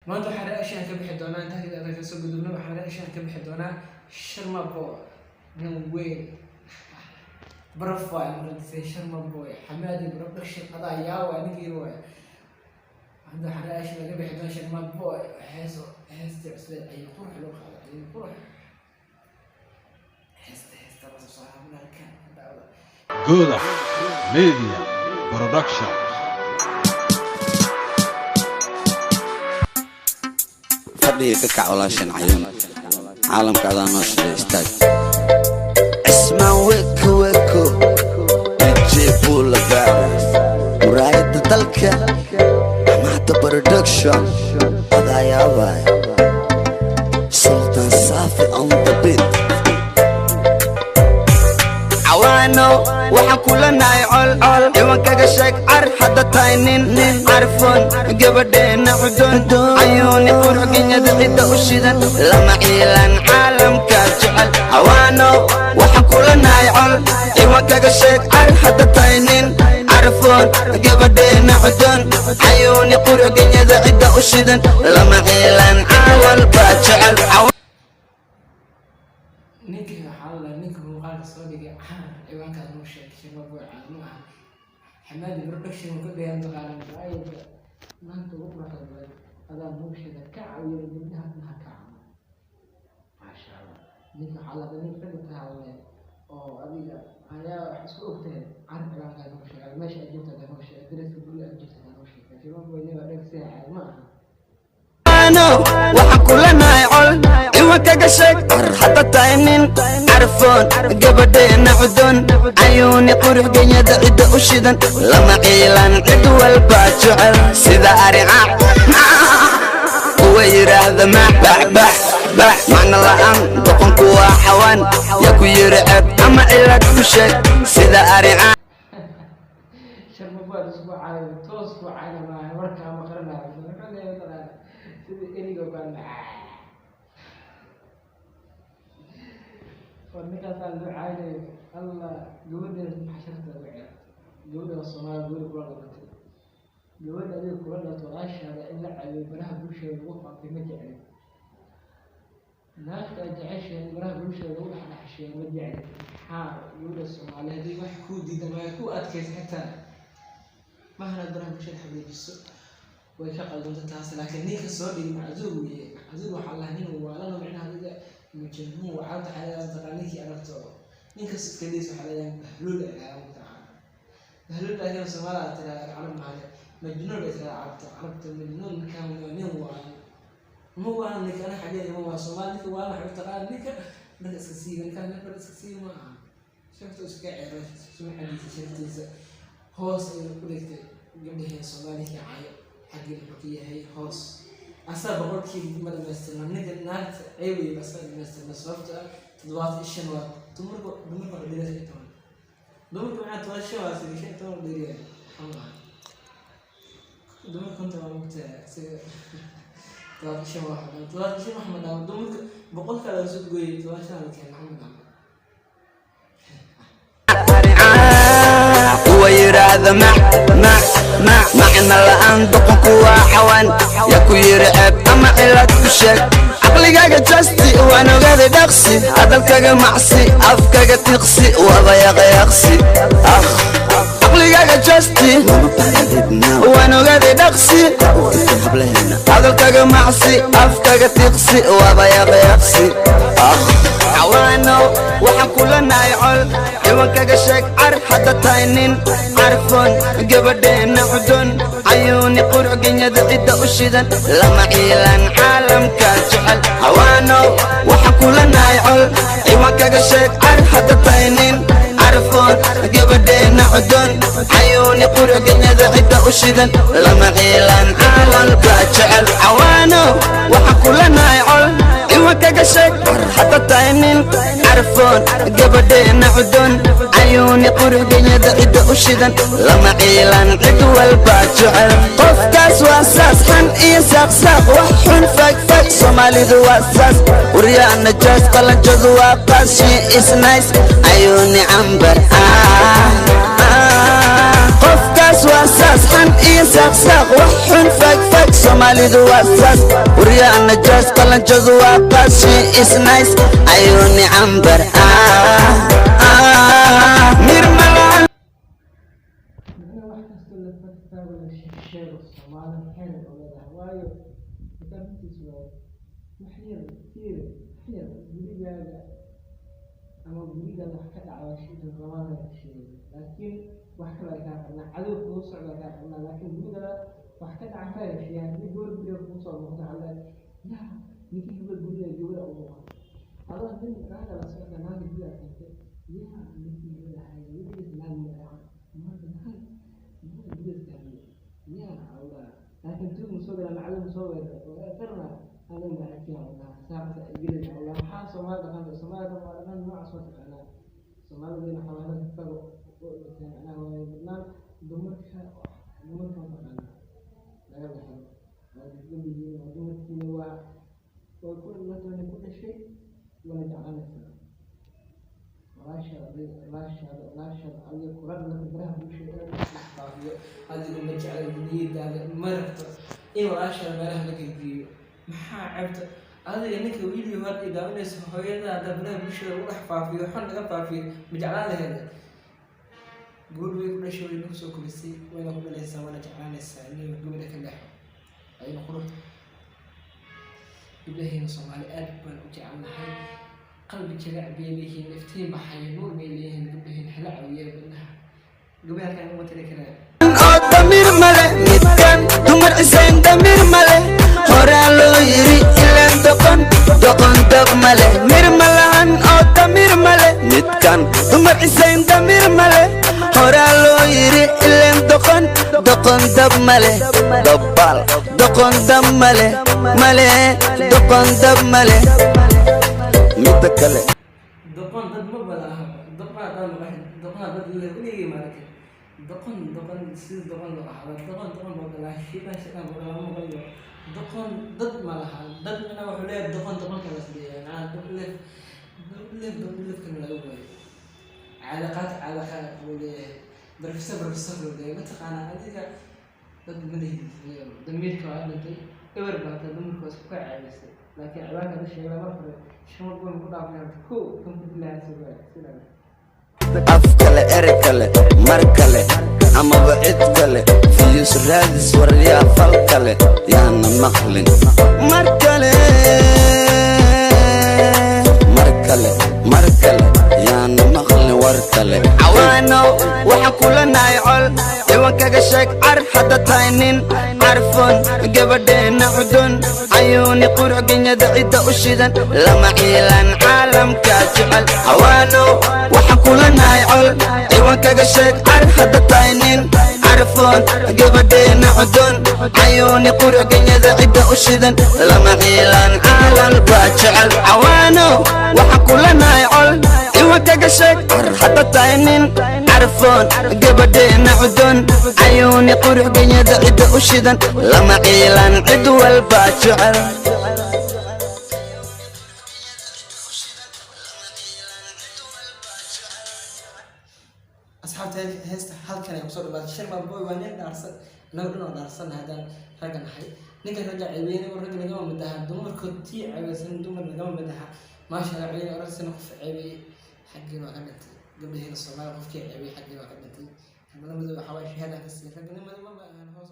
Maanta waxaan reaction ka bixi doonaa, intaa kadib adan kasoo gudubno, waxaan reaction ka bixi doonaa Sharma Boy, nin weyn profile markasay Sharma Boy Xamaadi Production adaa yaawa ninkii waay. Hadda waxaan reaction laga bixi doonaa Sharma Boy heeso, heesta cusbeed ayuu qurux loo qaaday, ayuu qurux heesta, heesta la soo saaraa marka daawada. Godax Media Production. Fadhiga ka kac, walaashan cayuun caalamka adaa noo shiday. Istaag, Cismaan weko weko, DJ Buula Baris, muraayadda dalka, Xamaada Production, adaa yaabay, Sultan Saafi on the beat. Cawaano waxaan kula nahay col col, ciwankaga sheeg car hadda tahay nin nin carfoon, gabadheenna cudon, cayuuni qurxginyada cidda u shidan, lama ciilan caalamka jecel. Cawaano waxaan kula nahay col, ciwankaga sheeg car hadda tahay nin carfoon, gabadheenna cudon, cayuuni qurxginyada cidda u shidan, lama ciilan cawalba jecel. Ninka waxaa la ninka muuqaalka soo dhigay caar ciwaankaas noo sheegay. Sharma Boy caar ma aha, Xamaadi Production ku dheehan taqaanaa muraayadda maanta ugu quruxda badan adaa noo sheega, ka caawiya gabdhaha dhan ha ka caawiyo. Maasha Allah, ninka waxaa la nin ragga ka hadlay oo adiga ayaa wax isku ogtahay. Car ciwaankaas noo sheegay, meesha aad joogta noo sheegay, dariska guriga aad joogta noo sheegay. Sharma Boy nin waa dheg seexay ma aha. Waxaan kula nahay col, ciwankaga sheeg car hadda tahay nin carfoon, gabadheenna cudon, cayuuni qurxganyada cidda u shidan, lama ciilan cid walba jecel, sida aricac kuwa yidhaahda max bax bax bax, macno la'aan doqonku waa xawaan, yaa ku yidhi ceeb ama cilad ku sheeg, sida aricac. Sharma Boy isku caayo, toos ku caayna maaha, warkaa ma qaranayo. Muxuu leeyahay mataqaana sida eriga oo kale war ninkaasaa loo caaynayo. Allah, gabadheeda maxaa sharafta uga ciyaartay? Gabadha Soomaaliya, gabadha kula dhalatay, gabadha adiga kula dhalato, walaashaada in la caawiyo, baraha bulshada lagu faafay ma jeclin. Naagta aad jeceshahay in baraha bulshada lagu dhex dhexsheeyo ma jeclin. Maxaa gabadha Soomaaliya haddii wax kuu diidan waa ku adkaysa, xitaa mahana baraha bulshada xaqiijiso, way ka qaldanta taas. Laakiin ninka soo dhigay maczuur weeye, maczuur waxaa lahaa nin waalano, micnaha adiga majnuun. Carabta waxaa leedahay mataqaa ninkii aragto ninkas iska liis waxaa leedahay bahluul ay dhahaan mataqaana bahluul, laakiin Soomaaliya tiraa carab maale majnuun bay tiraa carabta. Carabta majnuun ninkan waa nin waalan, ma waalan ninka, ana xageeda ma waa Soomaali ninka waalan waxay u taqaan ninka dharka iska siiba, ninkan ninka dharka iska siiba ma aha, sharafta iska ceero, sumcadiisa sharaftiisa hoos ayuu u dhigtay. Gabdhaheen Soomaaliya ka caayo xaggii muxuu ka yahay hoos asaa 100% ma dhamaystirna ninka naagta ceebaya asaa dhamaystirna, sababta ah 75 waa dumarka, dumarka waa dheeriya 15, dumarka maxaa 15 waa sidii 15 dheeriya, maxaa maaha dumarka 50 waa mugtaa, isaga 75 waa xagan 75 wax ma dhaamo, dumarka 100-ka laga soo gooyay 75 la keenay, maxaa ma dhaamo. Kuwa yidhaahda mac mac mac, macna la'aan doqonku waa xawaan, yaa ku yidhi ceeb ama cilad ku sheeg, caqligaaga jasti waan ogaaday dhaqsi, hadalkaga macsi, afkaga tiqsi, wada yaqyaqsi ah, caqligaaga jasti waan ogaaday dhaqsi, hadalkaga macsi, afkaga tiqsi, wada yaqyaqsi ah. Cawaano waxaan kula nahay col, ciwankaga sheeg car hadda tahay nin carfoon, gabadheenna cudon, cayuuni qurxganyada cidda u shidan, lama ciilan caalamka jecel. Cawaano waxaan kula nahay col, ciwankaga sheeg car hadda tahay nin carfoon, gabadheenna cudon, cayuuni qurxganyada cidda u shidan, lama ciilan caalamka jecel. Cawaano waxaan kula nahay col, ciwankaga sheeg car hadda tahay nin carfoon, gabadheenna cudon, cayuuni qurxganyada cidda u shidan, lama ciilan cid walba jecel. Qofkaas waa saas xan iyo saaqsaaq, wax xun fagfag, Soomaalidu waa saas, waryaa najaas, qalanjadu waa qaas, she is nice, cayuuni cambar. Qofkaas Saas waa saas, xan iyo saaqsaaq, wax xun fagfag. Soomaalidu waa saas, waryaa najaas, qalanjadu waa qaas. She is nice, Cayuuni Cambar mirmalaan. Macnaha wax kastoo la fagfaago, la sheego, Soomaali xeer oo leedahay, waayo xitaa runtiis waayo. Wax yar fiiri, wax yar gurigaaga ama gurigaada wax ka dhaca waa inta Soomaalida ka sheegay, laakiin wax kale ay kaa qabnaa, cadow kugu socda kaa qabnaa, laakiin gurigaada wax ka dhaca kaa heshiiya. Haddii gabar guriga kugu soo muuqdo, waxaa leedahay, yaa ninkii hebel guriga gabadha u muuqato, adoo nin naaga la socda, naaga guriga keentay, yaa ninkii hebel ahay weligiis naag ma raacan, maanta naag maanta guriga istaagay, yaa Allah. Laakiin tuug ma soo gala, macallin ma soo weerara qarna aniga maakiin Allah saacada ay gelin Allah. Maxaa Soomaali dhaqanka? Soomaali dhaqan waa dhaqan noocaas, waa taqaanaa. Soomaalida xawaanada fago oo macnaha waa badnaan dumarka mataqaanaa laga dhaxlo, waa gabdhihiina, waa dumarkiina, waa ku dhalatay, ku dhashay, wana jeclanaysaa walaashaada adiga, walaashaada adiga kula dhalatay. Baraha bulshada inaad dhex faafiyo adiga ma jecla, niyadaada ma rabto in walaashaada meelaha la gelgeliyo. Maxaa ceebta adiga ninka wiilii hor ay daawanayso, hooyada hadda baraha bulshada lagu dhex faafiyo, xun laga faafiyo, ma jeclaan laheed? Gabadh way ku dhashay, way nagu soo korisay, wayna ku dhalaysaa, waana jeclaanaysaa inay gabadha ka leexo ayna qurux. Gabdhaheena Soomaali aad baan u jecelnahay, qalbi jilic bay leeyihiin, iftiin baxaya, nuur bay leeyihiin gabdhaheena. Hala caawiya gabdhaha, gabdhaha halkaan uma tiri karaa. Oo damiir male midkan, dumar cisayn damiir male. Horaa loo yiri ilaan doqon doqon dog male, mir malahan. Oo damiir male midkan, dumar cisayn damiir male. Horaa loo yiri ilaan doqon doqon dab male, dabal doqon dab male, male doqon dab male. Midda kale, Doqon dad ma balaha. Doqon haddaan maqashin, doqon dad le weligay maaragtay, doqon doqon sida doqon loo ahaado, doqon doqon boo galaa, shiiqan shiiqan boo galaa, ma maqlayo. Doqon dad ma laha, dad mina wuxuu leeyahay doqon doqon kala sideeyaa, macnaha dab leef dab leefkana laga waayo, caadaqaad caadaqaad buu leeyahay, barfisa barfisa buu leeyahay. Mataqaanaa adiga dad ma lihid, damiirka waa dhintay, eber baa taa, dumarka waa isku ka ceebaysay. Laakiin ciwaanka la sheegay mar hore shan goon ku dhaafay horta kow kan ku dilaha sida Af kale, ere kale, mar kale amaba cid kale, views raadis, waryaa fal kale yaana maqlin mar kale, mar kale, mar kale yaana maqlin war kale. Cawaano waxaan kula nahay col, ciwankaga sheeg car hadda tahay nin carfoon. Gabadheenna cudun, Cayuuni qurux, genyada cidda u shidan, lama ciilan, caalamka jecel. Cawaano waxaan kula nahay col, ciwankaga sheeg car hadda tahay nin carfoon. Gabadheenna cudun, Cayuuni qurux, genyada cidda u shidan, lama ciilan, caalamka jecel. Cawaano waxaan kula nahay col, ciwankaga sheeg car hadda tahay nin carfoon. Gabadheena cudun, Cayuuni qurux, genyada cidda u shidan, lama ciilan, cid walba jecel. Asxaabta, heesta halkan ay kusoo dhawaatay. Sharma Boy waa nin dhaarsan, annaga dhan oo dhaarsan haddaan ragga nahay. Ninka ragga ceebeyna ragga nagama mid aha, dumarkood tii ceebeysan dumar nagama mid aha. Maasha Allah, ceebeyna oragsana qof ceebeeyey xaggii waa ka dhintay. Gabdhaheena Soomaaliya qofkii ceebeeyey xaggii waa ka dhintay. Ragganimadu waxaa waaye shahaada ka siiya, ragganimadu maba ahan hoos.